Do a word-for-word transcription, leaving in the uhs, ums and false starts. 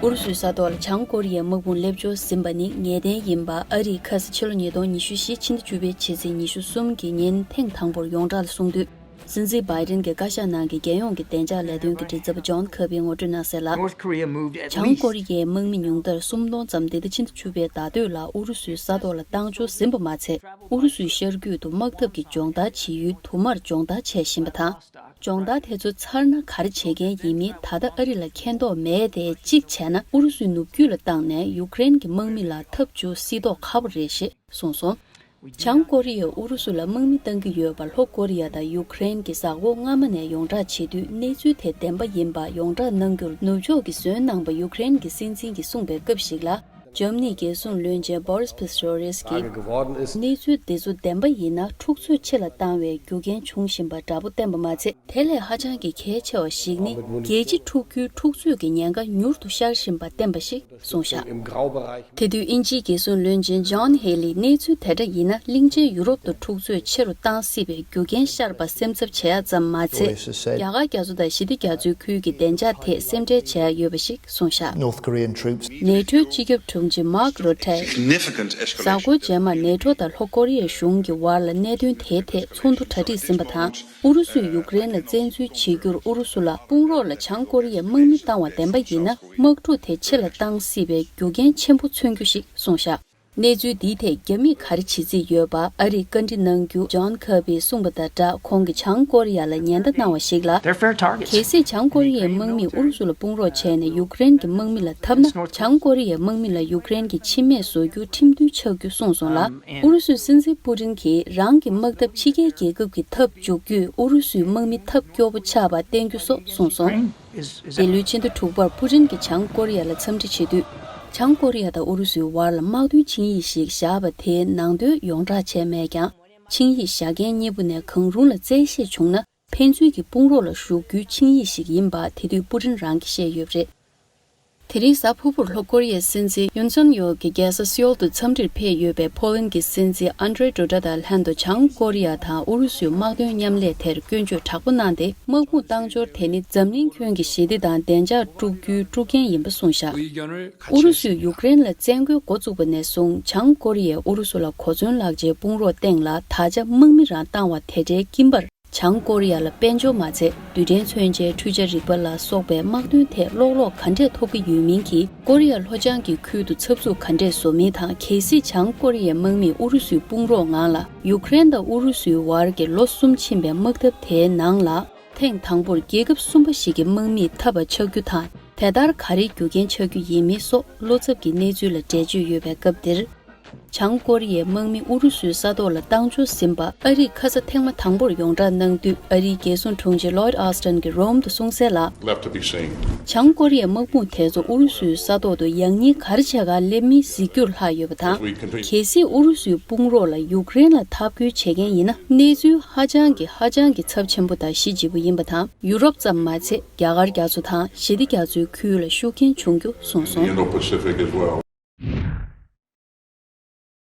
ཨུ་རུ་སུའི་ས་ཐོག་ལ་བྱང་ཀོ་རི་ཡའི་དམག་དཔུང་སླེབས་འབྱོར་ཟིན་པ་ནི་ངེས་གཏན་ཡིན་པ་ཨ་རིས་ཁ་སང་ཕྱི་ལོ་ཉིས་སྟོང་ཉི་ཤུ་བཞི་ཕྱི་ཟླ་བཅུ་པའི་ཕྱི་ཚེས་ཉི་ཤུ་གསུམ་གྱི་ཉིན་ཐེངས་དང་པོར་ཡོངས་གྲགས་ལ་གསུངས་དུས། སྲིད་འཛིན་བྷའི་ཌེན་གྱི་བཀའ་ཤག་ནང་གི་རྒྱལ་ཡོངས་ཀྱི་བདེ་འཇགས་ལས་དོན་གྱི་མགྲིན་ཚབ་ཇོན་ཁེར་བིས་ངོ་སྤྲོད་གནང་གསལ་ལ། North Korea moved at least བྱང་ཀོ་རི་ཡའི་དམག་མི་ཉུང་མཐར་སུམ་སྟོང་ཙམ་འདི་ཟླ་ཕྱི་ཟླ་བཅུ་པའི་ཟླ་སྟོད་ལ་ཨུ་རུ་སུའི་ས་ཐོག་ལ་བཏང་འབྱོར་ཟིན་པ་མ་ཚད། ཨུ་རུ་སུའི་ཤར་རྒྱུད་དུ་དམག་འཐབ་ཀྱི་སྦྱོང་བརྡར་བྱེད་ཡུལ་དུ་མར་སྦྱོང་བརྡར་བྱས་བཞིན་པ་དང་། སྦྱོང་བརྡར་དེ་ཚོ་ཚར་ན་ག་རེ་བྱེད་མཁན་ཡིན་མིན་ད་ལྟ་ཨ་རི་ལ་མཁྱེན་རྟོགས་མེད་དེ། གཅིག་བྱས་ན་ཨུ་རུ་སུའི་ནུབ་རྒྱུད་ལ་བཏང་ནས་ཡུཀ་རེན་གྱི་དམག་མི་ལ་འཐབ་ཇུས་སྲིད་ཐོག་ཁག་པོ་རེད་ཞེས་གསུངས་སོང་། བྱང་ཀོ་རི་ཡས་ཨུ་རུ་སུ་ལ་དམག་མི་བཏང་གི་ཡོད་པ་ལྷོ་ཀོ་རི་ཡ་དང་ཡུཀ་རེན་གྱི་གཟའ་འཁོར་སྔ་མ་ནས་ཡོངས་གྲགས་བྱེད་དུས། གནས་ཚུལ་དེ་བདེན་པ་ཡིན་པ་ཡོངས་གྲགས་གནང་རྒྱུར་ནུབ་ཕྱོགས་ཀྱིས་ཟོན་གནང་པ་ཡུཀ་རེན་གྱི་སྲིད་འཛིན་གྱིས་གསུངས་པའི་སྐབས་ཤིག་ལ། འཇར་མ་ནིའི་རྒྱལ་སྲུང་བློན་ཆེན་Boris Pistorius གྱིས། གནས་ཚུལ་འདི་ཚོ་བདེན་པ་ཡིན་ན། འཁྲུག་རྩོད་ཆེ་ལ་བཏང་བའི་རྒྱུ་རྐྱེན་འབྱུང་བཞིན་པ་འདྲ་པོ་བསྟན་པ་མ་ཚད། དེ་ལས་ཧ་ཅང་གི་གལ་ཆེ་བ་ཞིག་ནི། རྒྱལ་སྤྱི་འཁྲུག་རྒྱུའི་འཁྲུག་རྩོད་ཀྱི་ཉེན་ཁ་མྱུར་དུ་ཤར་བཞིན་པ་བསྟན་པ་ཞིག་གསུངས་བཞག་དེ་དུས་དབྱིན་ཇིའི་རྒྱལ་སྲུང་བློན་ཆེན་ཇོན་ཧེ་ལིས། གནས་ཚུལ་དེ་འདྲ་ཡིན་ན། གླིང་ཆེན་ཡུ་རོབ་ཏུ་འཁྲུག་རྩོད་ཆེ་རུ་བཏང་སྲིད་པའི་རྒྱུ་རྐྱེན་ཤར་པ་སེམས་འཚབ་བྱེད་ཡ་ཙམ་མ་ཚད། རྒྱ་གར་རྒྱ་མཚོ་དང་ཞི་བདེ་རྒྱ་མཚོའི་ཁུལ་གྱི་བདེ་འཇགས་ཐད་སེམས་ཁྲལ་བྱེད་ཡ་ཡོད་པ་ཞིག་གསུངས་བཞག North Korean troops ནེ་ཊོའི་སྤྱི་ཁྱབ་དྲུང་ཆེ་མཱག་རུ་ཐེས། གཟའ་འཁོར་རྗེས་མར་ནེ་ཊོ་དང་ལྷོ་ཀོ་རི་ཡའི་གཞུང་གི་བར་ལ་གནད་དོན་དེའི་ཐད་ཚོགས་འདུ་གྲ་སྒྲིག་ཟིན་པ་དང་། ཨུ་རུ་སུས་ཡུཀ་རེན་ལ་བཙན་འཛུལ་བྱེད་རྒྱུར་ཨུ་རུ་སུ་ལ་དཔུང་རོགས་ལ་བྱང་ཀོ་རི་ཡས་དམག་མི་བཏང་བ་བདེན་པ་ཡིན་ན། དམག་འཁྲུག་དེ་ཆེ་ལ་བཏང་སྲིད་པའི་རྒྱུ་རྐྱེན་ཆེན་པོ་མཚོན་རྒྱུ་ཞིག་གསུངས་བཞག་གནས་ཚུལ་འདིའི་ཐད་རྒྱ་མིས་ག་རེ་བྱེད་རྩིས་ཡོད་པ་ཨ་རིས་བཀའ་འདྲི་གནང་རྒྱུ། ཇོན་ཁེར་བིས་གསུངས་པ་དང་སྦྲགས། ཁོང་གིས་བྱང་ཀོ་རི་ཡ་ལ་ཉེན་བརྡ་གནང་བ་ཞིག་ལ། They're fair targets. གལ་སྲིད་བྱང་ཀོ་རི་ཡའི་དམག་མིས་ཨུ་རུ་སུ་ལ་དཔུང་རོགས་བྱས་ནས་ཡུཀ་རེན་གྱི་དམག་མི་ལ་འཐབ་ན། བྱང་ཀོ་རི་ཡའི་དམག་མི་ལ་ཡུཀ་རེན་གྱི་འཆི་རྨས་བཟོ་རྒྱུ་ཁྲིམས་མཐུན་ཆགས་རྒྱུ་གསུངས་སོང་ལ། ཨུ་རུ་སུའི་སྲིད་འཛིན་པུ་ཏིན་གྱིས་རང་གི་དམག་འཐབ་ཕྱི་རྒྱལ་རྒྱལ་ཁབ་ཀྱི་འཐབ་འཇུག་རྒྱུས་ཨུ་རུ་སུའི་དམག་མི་འཐབ་སྐྱོ་པོ་ཆགས་པ་བསྟན་རྒྱུ་སོགས་གསུངས་སོང་། འདི་ལོའི་ཕྱི་ཟླ་དྲུག་པར་པུ་ཏིན་གྱིས་བྱང་ཀོ་རི་ཡ་ལ་འཚམས་འདྲི་བྱེད་དུས། བྱང་ཀོ་རི་ཡ་དང་ཨུ་རུ་སུའི་བར་ལ་དམག་དོན་ཆིངས་ཡིག་ཞིག་བཞག་པ་དེའི་ནང་དོན་ཡོངས་བསྒྲགས་བྱས་མེད་ཀྱང་། ཆིངས་ཡིག་བཞག་མཁན་གཉིས་པོ་ནས་གང་རུང་ལ་བཙན་ཤེད་བྱུང་ན། ཕན་ཚུན་གྱི་དཔུང་རོགས་ལ་ཞུགས་རྒྱུའི་ཆིངས་ཡིག་ཞིག་ཡིན་པ་དེ་དུས་པུ་ཏིན་རང་གིས་བཤད་ཡོད་པ་རེད། དེ་རིང་གཟའ་ཕུར་བུར་ལྷོ་ཀོ་རི་ཡའི་སྲིད་འཛིན་ཡུན་སུན་ཡོལ་གྱི་རྒྱལ་ས་སེའོལ་དུ་འཚམས་འདྲིར་ཕེབས་ཡོད་པའི་ཕོ་ལན་གྱི་སྲིད་འཛིན་ཨན་ཌྲེ་ཌུ་ཌ་དང་ལྷན་དུ་བྱང་ཀོ་རི་ཡ་དང་ཨུ་རུ་སུའི་དམག་དོན་མཉམ་ལས་དེར་སྐྱོན་བརྗོད་དྲག་པོ་གནང་སྟེ། དམག་དཔུང་བཏང་འབྱོར་དེ་ནི་འཛམ་གླིང་ཁྱོན་གྱི་ཞི་བདེ་དང་བདེ་འཇགས་དཀྲུག་རྒྱུའི་དཀྲུག་རྐྱེན་ཡིན་པ་གསུངས་བཞག་ཨུ་རུ་སུས་ཡུཀ་རེན་ལ་བཙན་རྒོལ་འགོ་བཙུགས་པ་ནས་བཟུང་། བྱང་ཀོ་རི་ཡས་ཨུ་རུ་སུ་ལ་གོ་མཚོན་ལག་ཆའི་དཔུང་རོགས་སྟེང་ལ་ད་ཆ་དམག་མི་རང་བཏང་བ་དེ་འདྲའི་དཀྱིལ་འབར། བྱང་ཀོ་རི་ཡ་ལ་དཔལ་འབྱོར་མ་ཚད། རྡུལ་ཕྲན་མཚོན་ཆའི་འཕྲུལ་ཆ་རིག་པ་ལ་སོགས་པའི་དམག་དོན་ཐད་ཀློག་ཀློག་ག་འདྲས་ཐོབ་ཀྱི་ཡོད་མིན་གྱིས། ཀོ་རི་ཡ་ལྷོ་བྱང་གི་ཁུལ་དུ་འཚབ་འཚུབ་ག་འདྲས་བཟོ་མིན་དང་། གལ་སྲིད་བྱང་ཀོ་རི་ཡའི་དམག་མིས་ཨུ་རུ་སུའི་དཔུང་རོགས་ངང་ལ་ཡུཀ་རེན་དང་ཨུ་རུ་སུའི་བར་གྱི་ལོ་གསུམ་ཕྱིན་པའི་དམག་འཐབ་དེའི་ནང་ལ། ཐེངས་དང་པོར་རྒྱལ་ཁབ་གསུམ་པ་ཞིག་གི་དམག་མིས་འཐབ་པ་ཆགས་རྒྱུ་དང་། དེ་ལྟར་ག་རེའི་རྒྱུ་རྐྱེན་ཆགས་རྒྱུ་ཡིན་མིན་སོགས་བློ་འཚབ་ཀྱི་གནས་ཚུལ་ལ་འགྲེལ་བརྗོད་ཡོད་པའི་སྐབས་འདིར། བྱང་ཀོ་རི་ཡའི་དམག་མི་ཨུ་རུ་སུའི་ས་ཐོག་ལ་བཏང་འབྱོར་ཟིན་པ་ཨ་རིས་ཁ་ས་ཐེངས་མ་དང་པོར་ཡོངས་བསྒྲགས་གནང་དུས། ཨ་རིའི་རྒྱལ་སྲུང་དྲུང་ཆེ་ལོའིད་ཨོ་སི་ཊན་གྱིས་རོམ་དུ་གསུངས་གསལ་ལ། Left to be seen. བྱང་ཀོ་རི་ཡའི་དམག་དཔུང་དེ་ཚོ་ཨུ་རུ་སུའི་ས་ཐོག་ཏུ་ཡང་སྙིང་ག་རེ་བྱེད་ག་སླེབས་མིན་གཟིགས་རྒྱུར་ལྷག་ཡོད་པ་དང་། We continue. གལ་སྲིད་ཨུ་རུ་སུའི་དཔུང་རོགས་ལ་ཡུཀ་རེན་ལ་འཐབ་རྒོལ་བྱེད་མཁན་ཡིན་ན། གནས་ཚུལ་ཧ་ཅང་གི་ཧ་ཅང་གི་ཚབས་ཆེན་པོ་དང་གཤིས་ལྗིད་པོ་ཡིན་པ་དང་། ཡུ་རོབ་ཙམ་མ་ཚད། རྒྱ་གར་རྒྱ་མཚོ་དང་ཞི་བདེ་རྒྱ་མཚོའི་ཁུལ་ལ་ཤུགས་རྐྱེན་འབྱུང་རྒྱུ་གསུངས་སོང་། The Indo-Pacific as well.